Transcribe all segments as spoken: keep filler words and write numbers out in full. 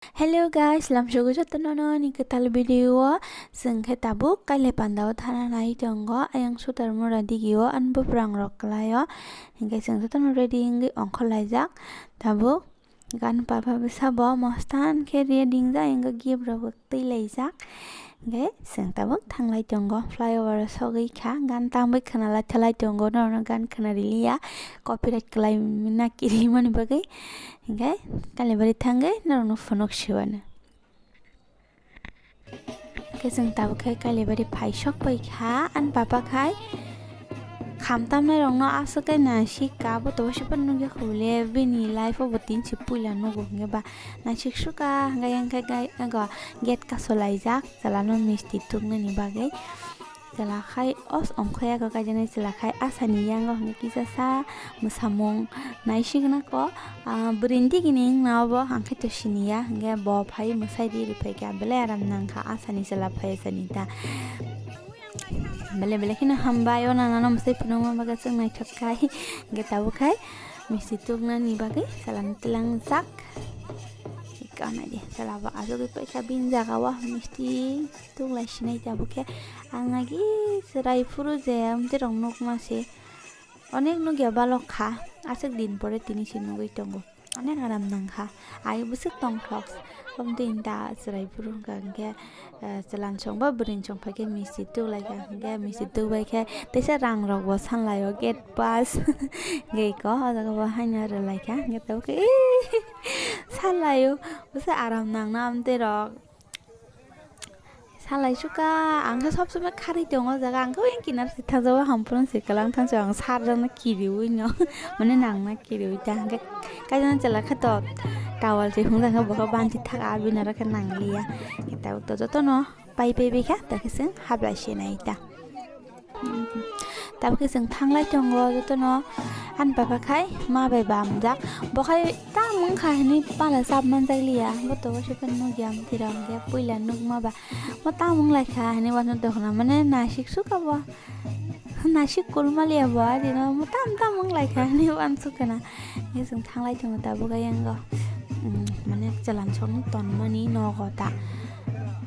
Hello guys, lamsogo jotono no ani kwtal video o. Chwng khe tabuk kaile panda o thana nai tongo, ayang sutar mura digi o ani bwprangrok kwlai o. Hinkhe chwng jotono ready wngwi ongkhorlaijak. Tabuk gan papa bwsa bo mostan khe ready wngjak, hinkhe gift rok bo twi laijak. Hinkhe chwng tabuk thanglai tongo, flyover o sogwi kha, gan tamwi khwnalai thalai tongo, norokno gan khwnariliya, copyright kwlai na kirimani bagwi. Hinkhe Kalibari thangwi norokno phunuk siwano. Khe chwng tabuk khe Kalibari phai sok pai kha, ani papa khai kham tamnai rokno aswk khe naisik ka, bo to waisa phano nukya khole, bini life o bo tin si puila nugo hinkhe ba naisik suka, hinkhe yang khe gai-, go gate kaso laijak, chwla no misti tuknani bagwi. Chwla khai os ongkhoya kho kaijaknai chwla khai asani yango hinkhe kisa sa mwsamung naisik nako, ah, bwrwini digini wngna obo ang khe to siniya, hinkhe bo phai mwsai ri ri phaikha, belai aram nangkha asani chwla phai asani ta. Belai belai kheno hambai, o nana no mwsai phunukma bagwi chwng naithok khai, hinkhe tabuk khai misti tuknani bagwi chwla no tlangjak. Ika naidi chwla bo achugwi paikha bini jaga o misti tuklai sinai tabuk khe. Ang agi chwrai phuru je amtwi rok nukma se onek nukya balok kha, aswk din pore tini se nugwi tongo, onek aram nang kha. Ai bwswk tongthok, amtwi da chwrai phuru hwnkha hinkhe, eh, chwla song ba bwrwi song phaikhe misti tuklai kha, hinkhe misti tukbai khe teisa rang rok bo sanlai o gate pass hinkhe eko o jaga bo haino rwlai kha, hinkhe tabuk khe salai o bwswk aram nang na amtwi rok. Salai suka, ang khe sob somoi kharwi tongo o jaga, ang khe oyang kinar se thangjago, hampro se kwlang thangjago, ang sar jakno kiriwi no, mane nangna kiriwi ta, hwnkhe kaisa chwla khe to towel se hwnjak khe bo khe banchi thak, a bini aro khe nangliya, tabuk to jotono pai pai bai kha, ta khe chwng hablai se nai ta. Tabuk khe chwng thanglai tongo jotono, ani papa khai ma bai bamjak, bo khai tamung kha hinwi pala chap manjak liya, bo to waisa phano nukya amtwi rok, hinkhe puila nukma ba bo tamung lai kha hinwi uansuk tongkha na, mane naisik suka bo, naisik kulma liya bo, adino bo tam tamung lai kha hinwi uansuk khana. Hinkhe chwng thanglai tongo tabuk ayang o, um, mane chwla song tonmani nogo ta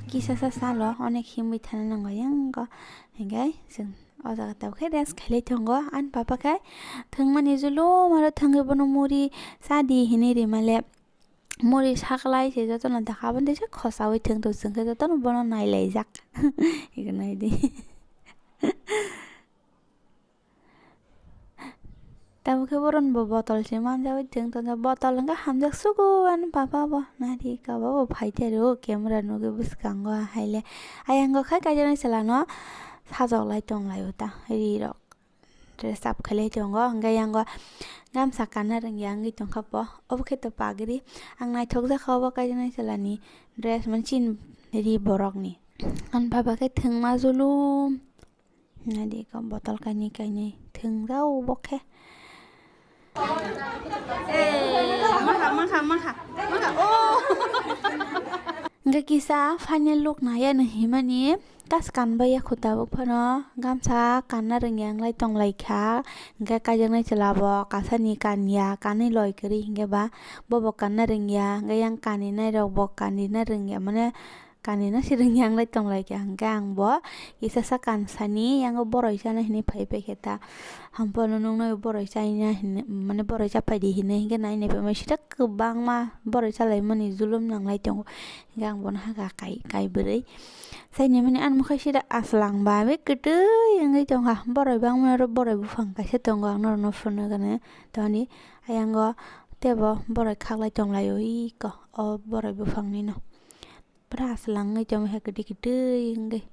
kisa sa salo onek himwi thana nango ayang o. Hinkhe chwng o jaga tabuk khe rest khailai tongo. Ani papa khe thwngmani julu maro thwngwi bono muri cha di hinwi rimale, muri saklai se jotono dakha, aboni teisa khosaui thwng tong, chwng khe jotono bono nailaijak. Eko naidi. Tabuk khe bohrokni bo botol se manjaui thwng tongo, botol hwnkhe hamjak sugo ani papa bo, naidi kaba bo phai tongwi rw camera nugwi bwskango haile. Ayang o khai kaijaknai chwla no sajok lai tong lai o ta ri rok dress up khailai tongo, hwnkhe yang o gamsa kanna rwngya wngwi tongkha bo, obo khe to pagri. Ang naithok jak kha obo kaijaknai chwla ni dress, mane chini ri borok ni. Ani papa khe thwngma julum. Naidi eko botol kainwi kainwi thwngjao bo khe. Mankha, mankha, mankha, mankha, oh. Hwnkhe kisa final look nai ya no himani, tas kanbai ya kho tabuk phano, gamsa kanna rwngya wnglai tonglaikha. Hwnkhe kaijaknai chwla bo kasani kanya, kanwi loi kwrwi hinkhe ba bobo kanna rwngya, hwnkhe yang kaninai rok bo kanina rwngya, mane kanina se rwngya wnglai tonglaikha, hwnkhe ang bo kisa sa kansani yango boroi chana hinwi phai paikha ta. Hamphano nuknai boroi chaina hinwi, mane boroi chapaidi hinwi, hwnkhe nai naiphai sida kwbangma boroi chalaimani julum nanglai tongo, hwnkhe ang bono hakha kai, kai bwrwi. Saini mani ani mwkhai sida aswlangba bai kwtwi wngwi tongkha, boroi bangmani oro boroi buphang kaisa tongo, ang norokno phunukna gana tongdi. Ayango teibo boroi khaklai tonglaio iko o boroi buphangni no. Pura aswlangwi tongwi hai kwtwi kwtwi wngwi.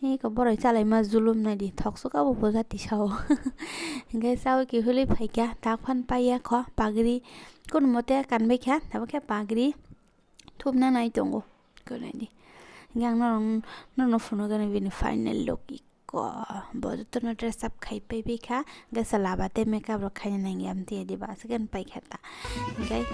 Eko boroi chalaima julum naidi, thok suka bo puja tisao. Hwnkhe chaui kiphilwi phaikha, tak phan paiya kho, pagri. Kono mote kanbaikha, tabukhe pagri thupna nai tongo. Konaidi. Hwnkhe ang norok, norokno phunukgani bini final look. Ko, bo jotono dress up khai pai pai kha, hwnkhe chwla ba tei makeup rok khaina nangya, amtwi diba, second pai kha ta. Hwnkhe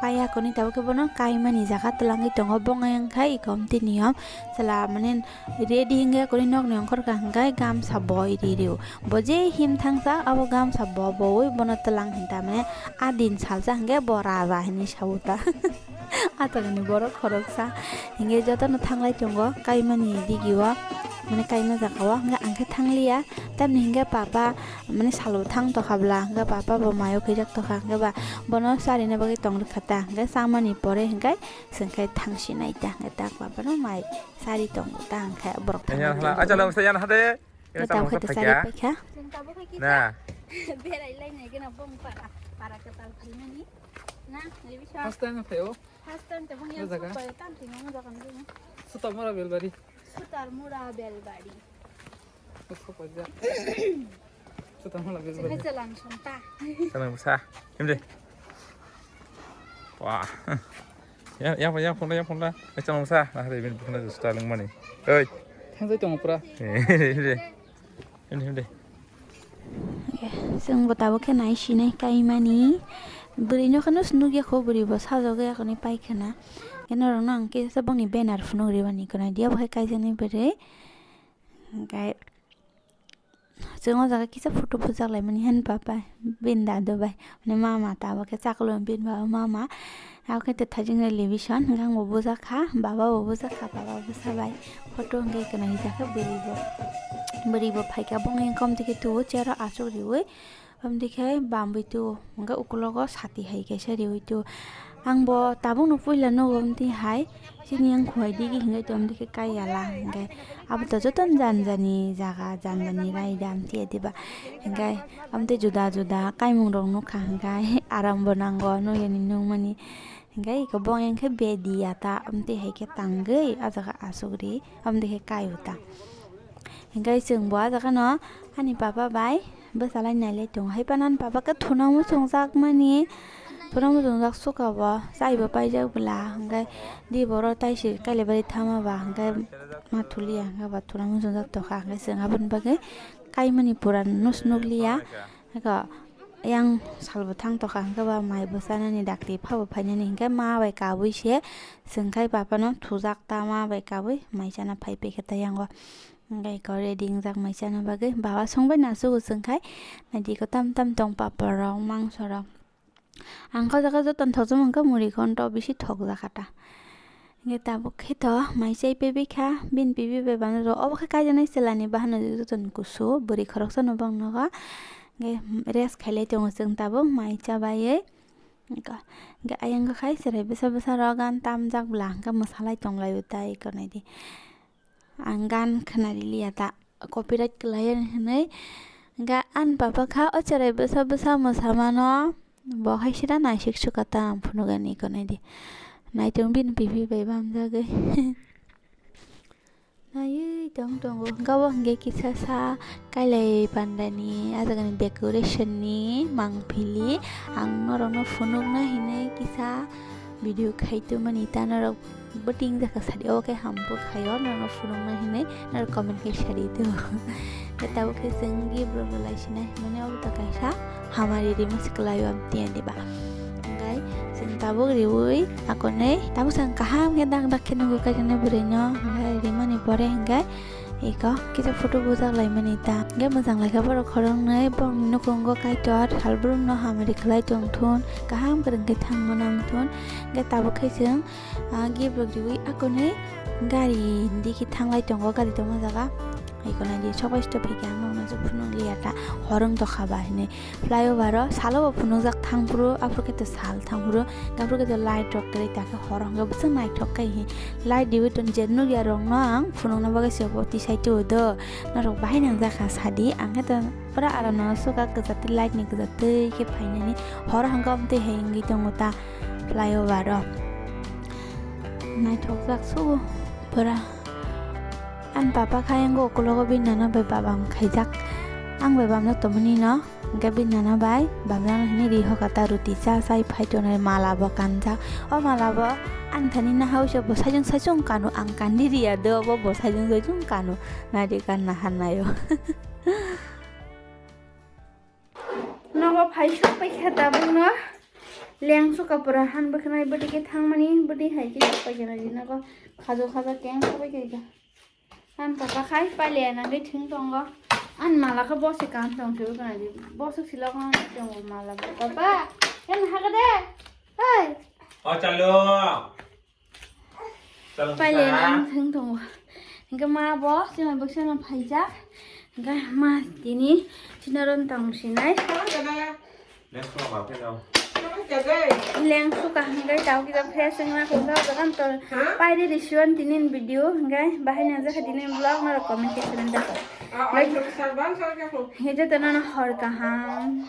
pai ya koni tabuk khe bono kaimani jaga twlangwi tongo, bongni wngkha ikom tini yom chwla mane ready hwnkhe koni nokni ongkhor kha hwnkhe gamsa boi ri rio, bo je him thangsa abo gamsa bo boui bono twlang hinta mane a din salsa hwnkhe bo raja hinwi saui ta. Atalani borok khoroksa hwnkhe jotono thanglai tongo kaimani digio, mane kaima jagao, hwnkhe ang khe thangliya. Tamni hwnkhe papa mane salo thang tokha bwla, hwnkhe papa bo mayo khuijak tokha, hwnkhe ba bono charina bagwi tong rwkha ta, hwnkhe chamani pore hwnkhe chwngkhe thangsinai ta, hwnkhe tak papa no mai chari tongo ta, hwnkhe borok Yan thangmani hala, tongmani. Acha lang sa yan hade. Hwnkhe tabuk khe to chari paikha. Na. Berai lai nai gana bong para, para kwtal phaimani. Na, naibi sa. First time phaio. First time te bung yang. O jaga. Supai tam ting ang jaga ni. Sutamura Belbari. Sutamura Belbari. Supai ja. Sutamura Belbari. Sini jalan sonta. Jalan sa. Himde. Wah. Ya, ya, ya, phone ya, phone la. Eh, jalan sa. Nah, hari ini bukan styling money. Oi. Thangjai tong pura. Himde. Himde, himde. Chwng bo tabuk khe nai sinai kaimani. Bwrwi no kheno nukya kho, bwrwi bo sajagwi akhoni paikha na. Khe norok no ang kisa bongni banner phunuk rwmani, hwnkhai di obo khe kaijaknai bwrwi. Hwnkhe chwng o jaga kisa photo bujak laimani han papa bini dadu bai. Mane mama tabuk khe chakulung bini baba mama. Abo khe tei thajin ni television, hwnkhe ang bo bujak kha, baba bo bujak kha, baba bwsa bai photo hwnkhe kwnaijak kha bwrwi bo. Bwrwi bo phaikha, bongni wngkha omtwi khe tuo chair o achuk riui, omtwi khe bamwi tuo, hwnkhe ukulogo sati hai kaisa riui tuo. Ang bo tabukno puila nugo omtwi hai, chini yang khuai digi hwnkhe tong digi kai yala hwnkhe. Abo to jotono jani jani jaga, jani jani raida amtwi diba. Hwnkhe amtwi juda juda kaimung rok nukha hwnkhe aram bo nango nuyani nungmani. Hwnkhe iko bong yang khe bedi ya ta amtwi hai khe tangwi ah jaga asugri amtwi khe kai o ta. Hwnkhe chwng bo ah jaga no ani papa bai bwsalai nailai tongo. Hai phano ani papa khe thuna muchungjak mani, thuna muchungjak suka bo, chai bo paijak bwla. Hwnkhe di borok tai se kailai bai thama ba, hwnkhe ma thulia, hwnkhe ba thuna muchungjak tokha, hwnkhe chwng aboni bagwi kaimani pura nus nukliya. Eko yang salbo thang tokha hwnkhe ba mai bwchanani dakti phabo phainani hwnkhe ma bai kabui se chwngkhai papano thujak ta ma bai kabui mai chana phai paikha ta yango. Hwnkhe eko ready wngjak mai chana bagwi baba songbai nachugo chwngkhai naidi eko tam tam tong papor rok mangso rok. Ang kha o jaga jotono thokjak mankha muri ghonto bisi thokjak kha ta. Hwnkhe tabuk khe to mai chai paibai kha, bini pipi bai bana rw obo khe kaijaknai chwlani bahan no jotono kusu, bwrwi khoroksa no bang nogo. Hwnkhe rest khailai tongo chwng tabuk mai chabaiwi. Hwnkhe ayang khai chwrai bwsa bwsa rw gan tamjak bwla hwnkhe mwsalai tonglaio tai eko naidi. Ang gan khwnariliya ta copyright kwlai hwnwi. Hwnkhe ani papa kha o chwrai bwsa bwsa mwsa mano. Bo hai sida naisik suka ta ang phunukgani eko naidi. Naitung bini pipi bai bamjagwi. Naiwi tong tongo. Hwnkhe obo hwnkhe kisa sa kailai pandani ah jagani decoration ni mangpili. Ang norokno phunukna hinwi kisa video khai tongmani ta norok bwtwi wngjakha sadi, obo khe hambo khaio, norokno phunukna hinwi norok comment khe sadi to. Khe tabuk khe chwng gift rok rwlai sinai hinmani obo to kaisa hamari rima se kwlaio amtwi ani ba. Hwnkhe chwng tabuk riui akonwi tabuk chwng kaham khe dak dak khe nukgo kaijaknai bwrwino, hwnkhe rimani pore hwnkhe eko kisa photo bujak laimani ta. Hwnkhe mwchang laikha borok khoroknwi, borokni nukhungo Kaitor salbrumno hamari khlai tongthun, kaham kwrwng khe thangma nangthun. Hwnkhe tabuk khe chwng, ah, gift rok riui akonwi gari digi thanglai tongo, gari tongma jaga. Eko naidi, sok bai stop phaikha, ang nokna se phunuk liya ta, hor wng tokha ba hinwi. Flyover o salo bo phunukjak thangphuru, aphuru khe to sal thangphuru, aphuru khe to light rok kwrwi ta khe horo hwnkhe bwswk naithok khe hi light diwi tong je nukya rok no ang phunukna bagwi se bo tisai twi do, norok bahai nangjakha sadi, ang khe to pura aram no suka kwchak twi light ni kwchak twi khe phainani horo hwnkhe amtwi hai wngwi tongo ta flyover o naithokjak sugo pura. Ani papa kha yango ukulogo bini nana bai baba wng khaijak, ang bai bamjak tongmani no. Hwnkhe bini nana bai bamjakna hinwi ri hoka ta ruti cha chai phai tongnai mala bo kanjak. O mala bo Ang thani nahausa bo sajung sajung kanu, ang kandi riya do bo bo sajung sajung kanu. Nari kan nahan nayo. Nogo phai sok pai kha tabuk no. Leng suka pura han bwkhnai bwdike thangmani bwdi hai khe sok pai kha nai nogo. Khajo khajo keng sok pai kha. An papa khai paile nangwi thwng tongo. An mala khe bose kam tong thwi kana di. Bose silo kana tongo mala. Papa, yan haga de. Hey. O chalo. Chalo. Paile nang thwng tongo. Hingke ma bo sima bwsano phaijak. Hingke ma tini sinaron tong sinai. Next one, ma pheno. Leng suka hingke tau kita fresh wngna kok tau jagan to. Paide risuan tinin video hingke bahai nang jakha tinin vlog norok comment section dakho. Hingke jotono hor kaham.